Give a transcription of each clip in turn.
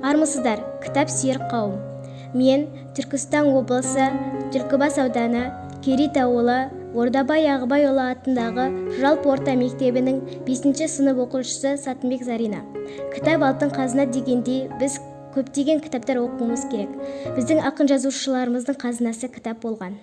Армысыздар, кітап сүйер қауым! Мен Түркістан облысы, Түлкібас ауданы, Керейт ауылы, Ордабай Ағыбайұлы атындағы жалпы орта мектебінің 5 сынып оқушысы Сатынбек Зарина. Кітап алтын қазына дегендей, біз көптеген кітаптар оқуымыз керек. Біздің ақын жазушыларымыздың қазынасы кітап болған.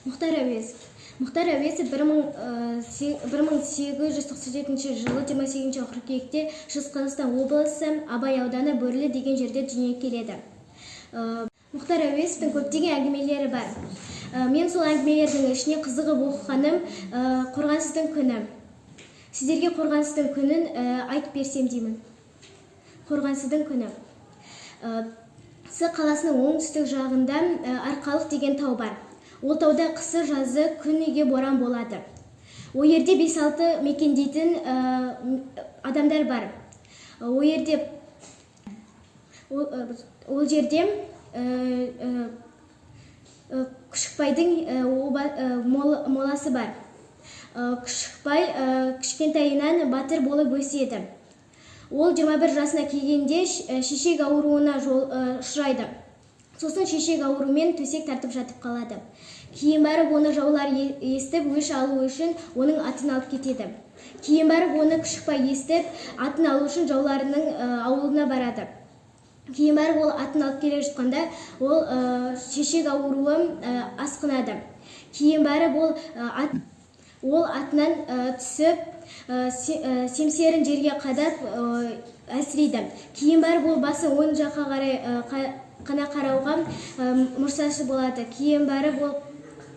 Мұхтар Әуезов. Мұхтар Әуезов 1897 жылы 28 қыркүйекте Шығыс Қазақстан облысы, Абай ауданы, Бөрлі деген жерде дүниеге келеді. Мұхтар Әуезовтің көптеген әңгімелері бар. Мен сол әңгімелердің ішіне қызығып оқығаным «Қорғансыздың күні». Сіздерге Қорғансыздың күнін айтып берсем деймін. Қорғансыздың күні. Сы қаласының оңтүстік жағында Арқалық деген тау бар. Ол тауда қысы жазы күніге боран болады. Ол жерде 5-6 мекендейтін адамдар бар. Ол жерде ол жерде Күшікбайдың моласы бар. Күшікбай кішкентайынан батыр болып өседі. Ол 21 жасына келгенде шешек ауруына ұшырайды. Сосын шешек ауруымен төсек тартып жатып қалады. Кейін барып оны жаулар естіп, өш алу үшін оның атын алып кетеді. Кейін барып оны Күшікбай естіп, атын алу үшін жауларының ауылына барады. Кейін барып ол атын алып келе жатқанда, ол шешек ауруы асқынады. Кейін барып ол атынан түсіп, семсерін жерге қадап, әлсірейді. Кейін барып ол басы оң жаққа қарай қана қарауға мұрсасы болады. Кейін барып ол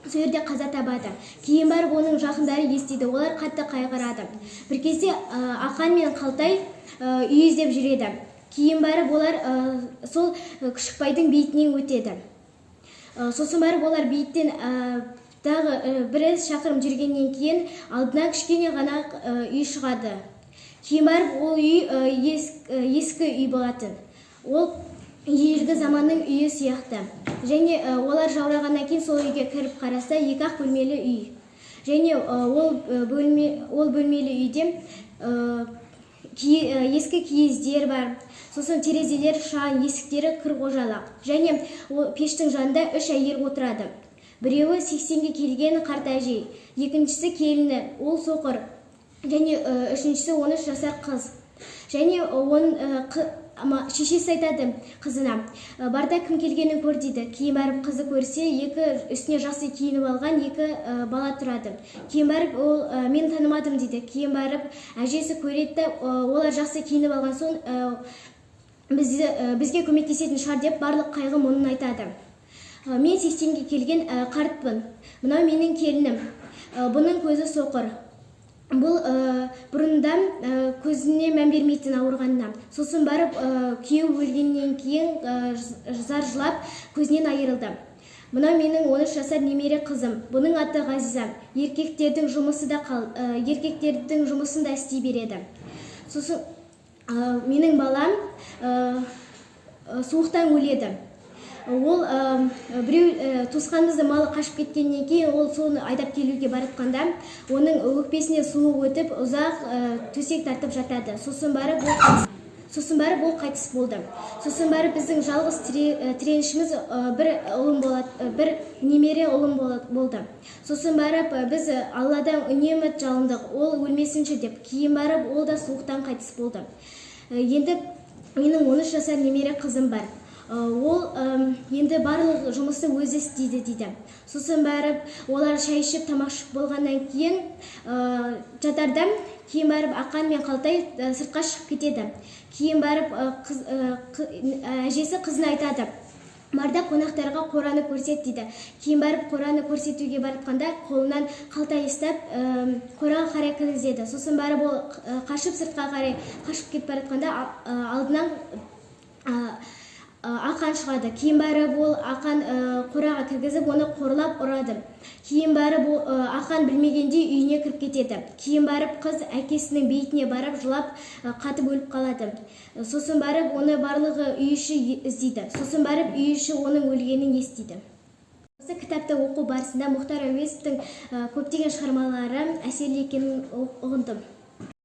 сол жерде қаза табады. Кейін барып оның жақындары естиді, олар қатты қайғырады. Бір кезде Ақан мен Қалтай үй іздеп жүреді. Кейін барып олар сол Күшікбайдың бейітінен өтеді. Сосын барып олар бейіттен тағы біраз шақырым жүргеннен кейін алдына кішкене ғана үй шығады. Кейін барып ол үй ескі үй болатын. Ол ежелгі заманның үйі сияқты. Және олар жаурағаннан кейін сол үйге кіріп қараса, екі ақ бөлмелі үй. Және ол бөлмелі үйде ескі киіздер бар. Сосын терезелер шаң, есіктері кір қожалақ. Және ол пештің жанында үш әйел отырады. Біреуі 80-ге келген қарт әжей, екіншісі келіні, ол соқыр, және үшіншісі 13 жасар қыз. Және шешесі айтады қызына: «Барда кім келгенін көр», – дейді. Кейін барып қызы көрсе, екі үстіне жақсы киініп алған екі бала тұрады. Кейін барып ол «Мен танымадым», – дейді. Кейін барып әжесі көреді де, олар жақсы киініп алған соң, бізге көмектесетін шығар деп барлық қайғы мұңын айтады. «Мен 80-ге келген қартпын. Мынау менің келінім. Бұның көзі соқыр. Бұл бұрында көзіне мән бермейтін ауырғанына. Сосын барып күйеуі өлгеннен кейін зар жылап көзінен айырылды. Мынау менің 13 жасар немере қызым. Бұның аты Ғазиза. Еркектердің жұмысы да қал, еркектердің жұмысын да істей береді. Сосын менің балам суықтан өледі. Ол біреу туысқанымыздың малы қашып кеткеннен кейін, ол соны айдап келуге баратқанда, оның өкпесіне суық өтіп, ұзақ төсек тартып жатады. Сосын барып ол қайтыс болды. Сосын барып біздің жалғыз тіренішіміз бір ұлым болады, бір немере ұлым болды. Сосын барып біз Алладан үнемі жалындық, ол өлмесінші деп. Кейін барып ол да суықтан қайтыс болды. Енді менің 13 жасар немере қызым бар. Ол енді барлық жұмысты өзі істейді», – дейді. Сосын барып олар шай ішіп, тамақ ішіп болғаннан кейін жатарда, кейін барып Ақан мен Қалтай сыртқа шығып кетеді. Кейін барып әжесі қызына айтады: «Барда қонақтарға қораны көрсет», – дейді. Кейін барып қораны көрсетуге баратқанда, қолынан Қалтай ұстап, қораға қарай кіргізеді. Сосын барып ол қашып, сыртқа қарай қашып кетіп бара жатқанда, алдынан Ақан шығады. Кейін барып ол Ақан қораға кіргізіп, оны қорлап ұрады. Кейін барып ол Ақан білмегендей үйіне кіріп кетеді. Кейін барып қыз әкесінің бейітіне барып, жылап, қатып өліп қалады. Сосын барып оны барлығы үй іші іздейді. Сосын барып үй іші оның өлгенін естиді. Осы кітапты оқу барысында Мұхтар Әуезовтің көптеген шығармалары әсерлі екенін ұғындым.